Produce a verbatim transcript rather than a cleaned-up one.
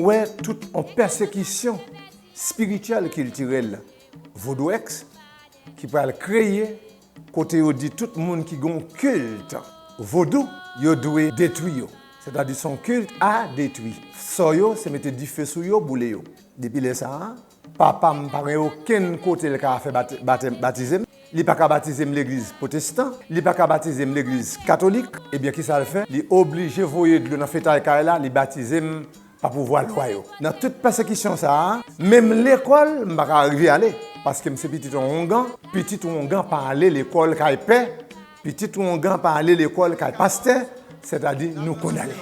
Wè tout yon pèsekisyon espirityèl, kiltirèl, vodouyèz ki pral kreye, kote yo di tout moun ki gen yon kilt vodou, yo dwe detwi yo. Sètadi se yon kilt a detwi. Sò yo, se mete dife sou yo, boule yo. Depi lè sa a, papa m pa gen okenn kote l ka fè bat- batèm, batize m. Li pa ka batize m legliz pwotestan, li pa ka batize m legliz katolik. Ebyen, kisa l fè? Li oblije voye dlo nan fetay kay la, li batize m pa pouvwa lwa yo. Nan tout pèsekisyon sa a, menm lekòl, m pa ka rive ale, paske m se pitit yon oungan. Pitit yon oungan pa ale lekòl kay pè, pitit yon oungan pa ale lekòl kay pastè, sètadi nou kondane.